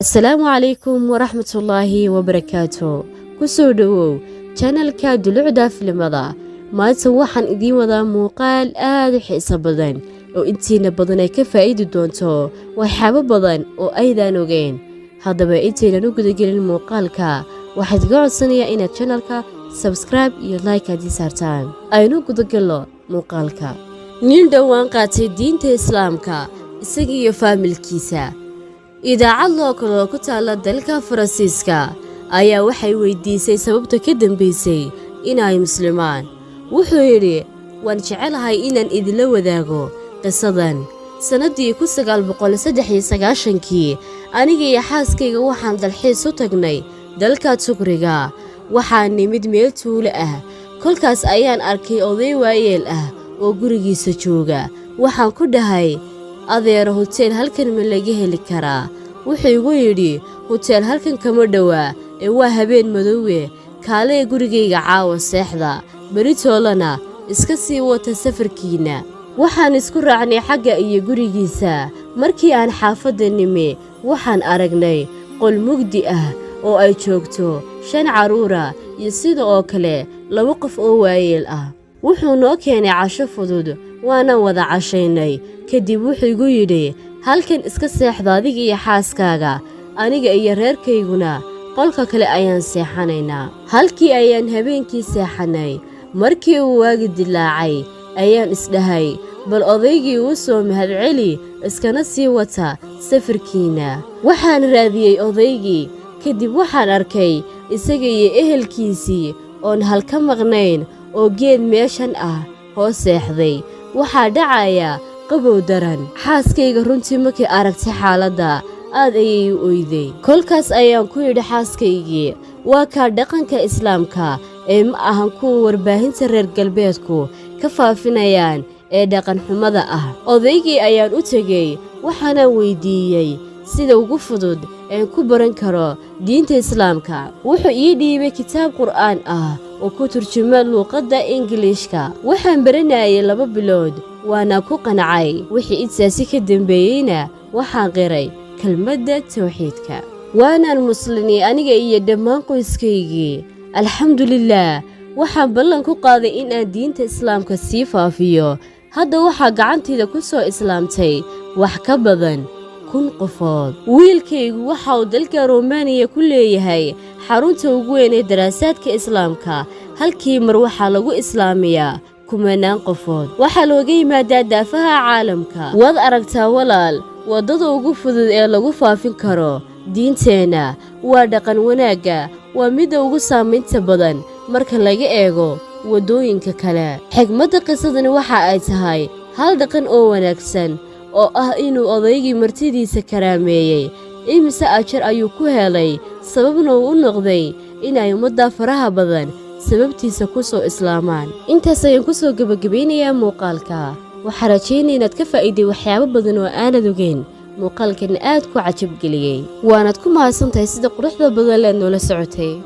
Asalaamu calaykum waraxmatullaahi wabarakaatu. Kusoo dhowow channelka Dulucda Filimada. Maanta waxaan idiin wadaa muuqaal aad u xiiso badan oo intiina badan ay ka faa'iidi doonto waxyaabo badan oo aydaan ogeyn. Haddaba, intaynan u gudagelin muuqaalka, waxaad iga codsanayaa inaad channelka subscribe iyo like aad ii saartaan. Aynu gudagallo muuqaalka. Nin dhowaan qaatay diinta Islaamka, isaga iyo faamilkiisa. Idaacad local oo ku taalla dalka Faransiiska ayaa waxay weydiisay sababta ka dambaysay inay muslimaan. Wuxuu yidhi: "Waan jecelahay inaan idinla wadaago qisadan. Sannaddii 1993-kii, aniga iyo xaaskayga waxaan dalxiis u tagnay dalka Turkiga. Waxaan nimid meel tuulo ah. Kolkaas ayaan arkay oday waayeel ah oo gurigiisa jooga. Waxaan ku dhahay: 'Adeero, huteel halkan ma laga heli karaa?' Wuxuu igu yidhi: 'Huteel halkan kama dhowaa, ee waa habeen madoowe. Kaalee gurigayga caawa seexda, beritoolana iska sii wata safarkiinna.' Waxaan isku raacnay xagga iyo gurigiisa. Markii aan xaafadda nimi, waxaan aragnay qol mugdi ah oo ay joogto shan carruura iyo sida oo kale laba qof oo waayeel ah. Wuxuu noo keenay casho fudud, waana wada cashaynay. Kadib wuxuu igu yidhi: 'Halkan iska seexda adiga iyo xaaskaaga, aniga iyo reerkayguna qolka kale ayaan seexanaynaa.' Halkii ayaan habeenkii seexannay. Markii uu waagi dilaacay ayaan isdhahay: 'Bal odaygii uu soo mahadceli, iskana sii wata safarkiinna.' Waxaan raadiyey odaygii. Kadib waxaan arkay isaga iyo ehelkiisii oon halka maqnayn oo geed meeshan ah hoos seexday. Waxaa dhacaya qabow daran. Xaaskayga runtii markay aragtay xaaladda, aad ayay u oyday. Kolkaas ayaan ku yidhi xaaskaygii: 'Waa kaa dhaqanka Islaamka ee ma ahan kuwa warbaahinta reer galbeedku ka faafinayaan ee dhaqan xumada ah.' Odaygii ayaan u tegey, waxaanaan weydiiyey sida ugu fudud een ku baran karo diinta Islaamka. Wuxuu ii dhiibay kitaab Qur'aan ah oo ku turjuma luuqadda Ingiliishka. Waxaan baranayay 2 bilood, waana ku qancay. Wixii intaasi ka dambeeyeyna waxaan qiray kelmadda tawxiidka, waanaan muslinay, aniga iyo dhammaan qoyskaygii, alxamdulilaah. Waxaan ballan ku qaaday in aan diinta Islaamka sii faafiyo. Hadda waxaa gacantayda ku soo islaamtay wax ka badan 1000 qofood. Wiilkaygu waxa uu dalka Rumaaniya ku leeyahay xarunta ugu weyn ee daraasaadka Islaamka. Halkii mar waxaa lagu islaamiyaa kumanaan qofood. Waxaa looga yimaadaa daafaha caalamka. Waad aragtaa walaal, waddada ugu fudud ee lagu faafin karo diinteenna waa dhaqan wanaagga. Waa midda ugu saamaynta badan marka laga eego waddooyinka kale. Xigmadda qisadani waxa ay tahay hal dhaqan oo wanaagsan oo ah inuu odaygii martidiisa karaameeyey. Imise ajar ayuu ku helay, sababna uu u noqday inay ummadda faraha badan sababtiisa ku soo islaamaan? Intaas ayaan ku soo gebagabaynayaa muuqaalka. Waxaa rajaynaya inaad ka faa'iiday waxyaabo badan oo aanad ogeyn, muuqaalkan aad ku cajabgeliyey, waanaad ku mahadsan tahay sida quruxda badan leed noola socotay.